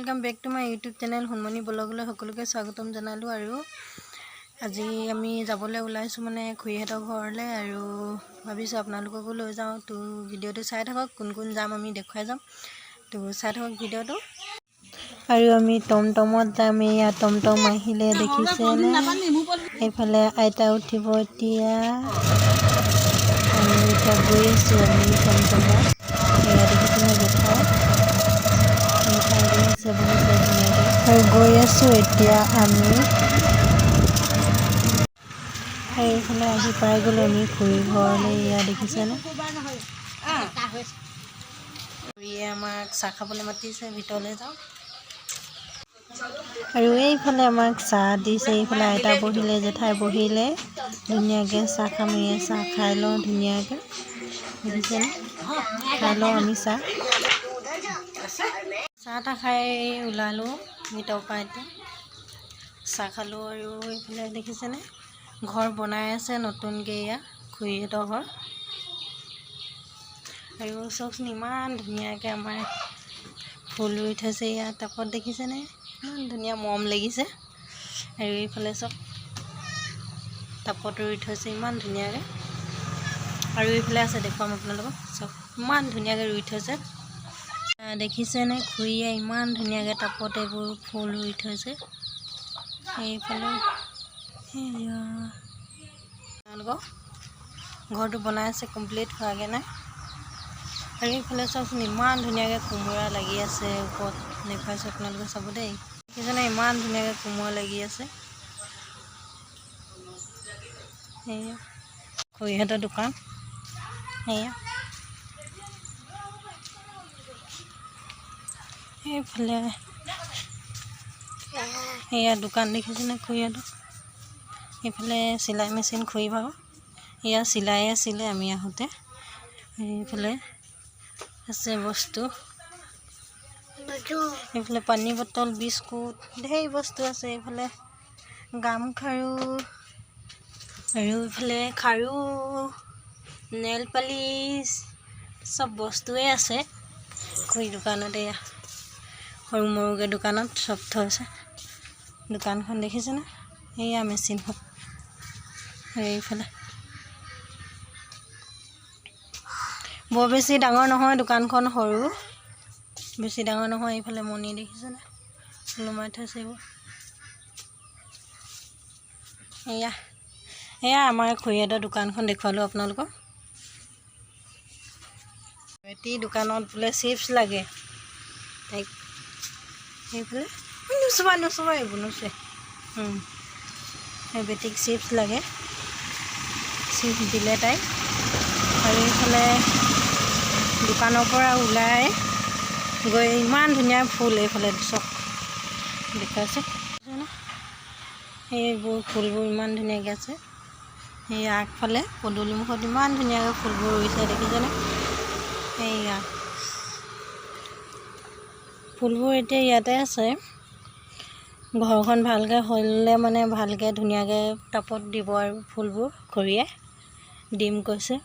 Welcome back to my YouTube channel Sonmoni ব্লগলৈ সকলোকে স্বাগতম জনালোঁ। আৰু আজি আমি যাবলৈ ওলাইছোঁ মানে খুৰীহঁতৰ ঘৰলৈ আৰু ভাবিছোঁ আপোনালোককো লৈ যাওঁ। তো ভিডিঅ'টো চাই থাকক, কোন কোন যাম আমি দেখুৱাই যাম। তো চাই থাকক ভিডিঅ'টো। আৰু আমি টমটমত যাম। এয়া টমটম আহিলে, দেখিছেনে? এইফালে আইতা উঠিব এতিয়া। আৰু এতিয়া গৈ আছোঁ আমি টমটমত। এয়া দেখিছেনে? জেঠাই জেঠাই গৈ আছে, বহিছে ধুনীয়াকৈ। আৰু গৈ আছোঁ এতিয়া আমি। আৰু এইফালে আহি পাই গ'লোঁ আমি খুৰী ঘৰলৈ। এয়া দেখিছেনে? খুৰীয়ে আমাক চাহ খাবলৈ মাতিছে, ভিতৰলৈ যাওঁ। আৰু এইফালে আমাক চাহ দিছে। এইফালে আইতা বহিলে, জেঠাই বহিলে। ধুনীয়াকৈ চাহ খাম। এয়া চাহ খাই লওঁ ধুনীয়াকৈ, দেখিছেনে? খাই লওঁ আমি চাহ। চাহ তাহ খাই ওলালোঁ ভিতৰৰ পৰা। এতিয়া চাহ খালোঁ। আৰু এইফালে দেখিছেনে, ঘৰ বনাই আছে নতুনকৈ। এয়া খুৰীহঁতৰ ঘৰ। আৰু চাওকচোন, ইমান ধুনীয়াকৈ আমাৰ ফুল ৰুই থৈছে ইয়াত টাবত, দেখিছেনে? ইমান ধুনীয়া মৰম লাগিছে। আৰু এইফালে চাওক, টাবত ৰুই থৈছে ইমান ধুনীয়াকৈ। আৰু এইফালে আছে, দেখুৱাম আপোনালোকক। চাওক, ইমান ধুনীয়াকৈ ৰুই থৈছে, দেখিছেনে? খুৰীয়ে ইমান ধুনীয়াকৈ টাবত এইবোৰ ফুল ৰুই থৈছে। এইফালে সেয়া আপোনালোকক ঘৰটো বনাই আছে, কমপ্লিট হোৱাগৈ নাই। আৰু এইফালে চাওকচোন, ইমান ধুনীয়াকৈ কোমোৰা লাগি আছে ওপৰত। দেখুৱাইছোঁ আপোনালোকে, চাব দেই। দেখিছেনে? ইমান ধুনীয়াকৈ কোমোৰা লাগি আছে। সেয়া খুৰীহঁতৰ দোকান। সেয়া সেইফালে সেয়া দোকান, দেখিছেনে খুৰীহঁতৰ? এইফালে চিলাই মেচিন খুৰী ভাগৰ। এয়া চিলাই আছিলে আমি আহোঁতে। এইফালে আছে বস্তু। এইফালে পানী বটল, বিস্কুট, ঢেৰ বস্তু আছে। এইফালে গামখাৰু আৰু এইফালে খাৰু, নেল পালিচ, চব বস্তুৱে আছে খুৰী দোকানত। এয়া সৰু মৰুকৈ দোকানত চব থৈছে। দোকানখন দেখিছেনে? এয়া মেচিনখন। আৰু এইফালে বৰ বেছি ডাঙৰ নহয় দোকানখন, সৰু, বেছি ডাঙৰ নহয়। এইফালে মণি দেখিছেনে, ওলোমাই থৈছে এইবোৰ। এয়া এয়া আমাৰ খুৰীহঁতৰ দোকানখন দেখুৱালোঁ আপোনালোকক। বেটি দোকানত বোলে চিপছ লাগে তাইক। সেইফালে নুচুবা, নুচুবা, এইবোৰ নুচুৱে। সেই বেটিক চিপছ লাগে, চিপছ দিলে তাইক। আৰু এইফালে দোকানৰ পৰা ওলাই গৈ ইমান ধুনীয়া ফুল এইফালে চব দেখুৱাইছে। সেইবোৰ ফুলবোৰ ইমান ধুনীয়াকৈ আছে। সেই আগফালে পদূলিমুখত ইমান ধুনীয়াকৈ ফুলবোৰ ৰুইছে, দেখিছেনে? এইয়া ফুলবোৰ এতিয়া ইয়াতে আছে। ঘৰখন ভালকৈ হ'লে মানে ভালকৈ ধুনীয়াকৈ টাবত দিব আৰু ফুলবোৰ খুৰীয়ে দিম কৈছে।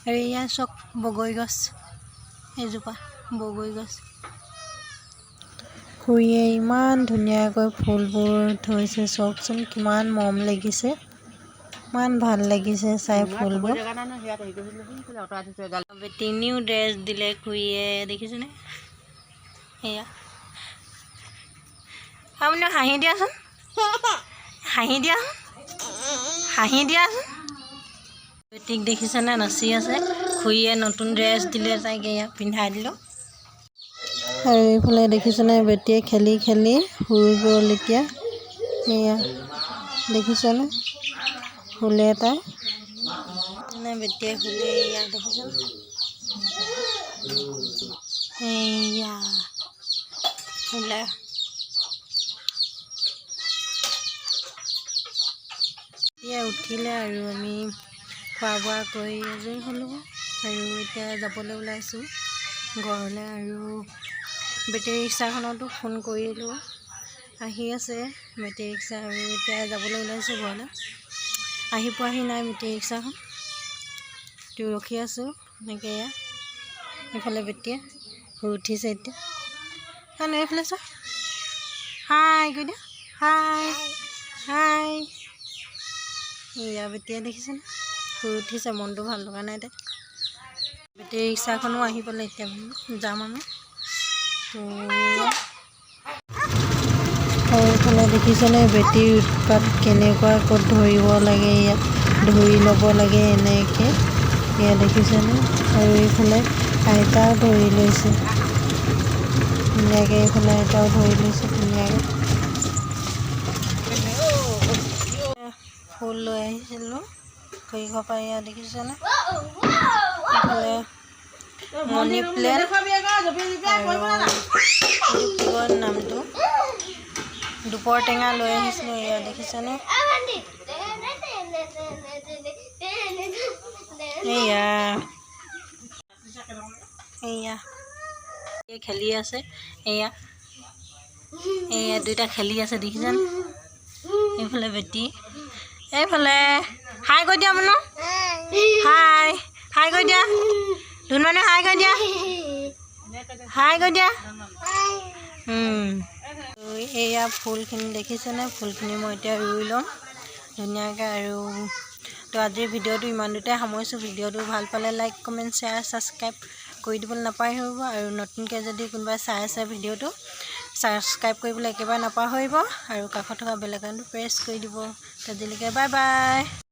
আৰু এয়া চাওক, বগৰী গছ, এইজোপা বগৰী গছ। খুৰীয়ে ইমান ধুনীয়াকৈ ফুলবোৰ থৈছে, চাওকচোন, কিমান মৰম লাগিছে, ইমান ভাল লাগিছে চাই ফুলবোৰ। বেটি নিউ ড্ৰেছ দিলে খুৰীয়ে, দেখিছেনে? সেয়া আপুনি হাঁহি দিয়াচোন, হাঁহি দিয়া, হাঁহি দিয়াচোন। বেটিক দেখিছেনে, নাচি আছে? খুৰীয়ে নতুন ড্ৰেছ দিলে তাইক, এয়া পিন্ধাই দিলোঁ। আৰু এইফালে দেখিছেনে, বেটিয়ে খেলি খেলি শুই গ'ল এতিয়া। এয়া দেখিছেনে, শুলে তাই। বেটিয়ে শুলে, এয়া দেখিছেনে? এইয়া শুলে। এতিয়া উঠিলে আৰু আমি খোৱা বোৱা কৰি আজৰি হ'লোঁ আৰু এতিয়া যাবলৈ ওলাইছোঁ ঘৰলৈ। আৰু বেটেৰী ৰিক্সাখনতো ফোন কৰিলোঁ, আহি আছে বেটেৰী ৰিক্সা। আৰু এতিয়া যাবলৈ ওলাইছোঁ ঘৰলৈ। আহি পোৱাহি নাই বেটেৰী ৰিক্সাখন, তো ৰখি আছোঁ এনেকৈ। এয়া এইফালে বেটিয়ে শুই উঠিছে এতিয়া। চানো, এইফালে চোৱা। হাই কৈ দিয়া, হাই হাই। এয়া বেটিয়ে দেখিছেনে, শুই উঠিছে। মনটো ভাল লগা নাই তাই। বেটেৰী ৰিক্সাখনো আহি পালে। এতিয়া যাম আমি। তো আৰু এইফালে দেখিছেনে, বেটীৰ উৎপাত কেনেকুৱা! ক'ত ধৰিব লাগে, ইয়াত ধৰি ল'ব লাগে এনেকৈ। এয়া দেখিছেনে? আৰু এইফালে আইতাও ধৰি লৈছে ধুনীয়াকৈ। এইফালে আইতাও ধৰি লৈছে ধুনীয়াকৈ। ফুল লৈ আহিছিলোঁ খুৰী ঘৰৰ পৰা। এয়া দেখিছেনে, এইফালে মণি প্লেণ্ট আৰু এইটো কি কয় নামটো, দুপৰ টেঙা লৈ আহিছিলোঁ। এয়া দেখিছেনে? এয়া এয়া এই খেলি আছে। এয়া এয়া দুইটা খেলি আছে, দেখিছেনে? এইফালে বেটি, এইফালে। হাই কৈ দিয়া মনো, হাই হাই কৈ দিয়া। ধুনমানে হাই কৈ দিয়া, হাই কৈ দিয়া। এয়া ফুলখিনি দেখিছেনে? ফুলখিনি মই এতিয়া ৰুই ল'ম ধুনীয়াকৈ। আৰু তো আজিৰ ভিডিঅ'টো ইমানটোতে সামৰিছোঁ। ভিডিঅ'টো ভাল পালে লাইক, কমেণ্ট, শ্বেয়াৰ, ছাবস্ক্ৰাইব কৰি দিবলৈ নাপাহৰিব। আৰু নতুনকৈ যদি কোনোবাই চাই আছে ভিডিঅ'টো, ছাবস্ক্ৰাইব কৰিবলৈ একেবাৰে নাপাহৰিব আৰু কাষত থকা বেল আইকনটো প্ৰেছ কৰি দিব। আজিলৈকে বাই বাই।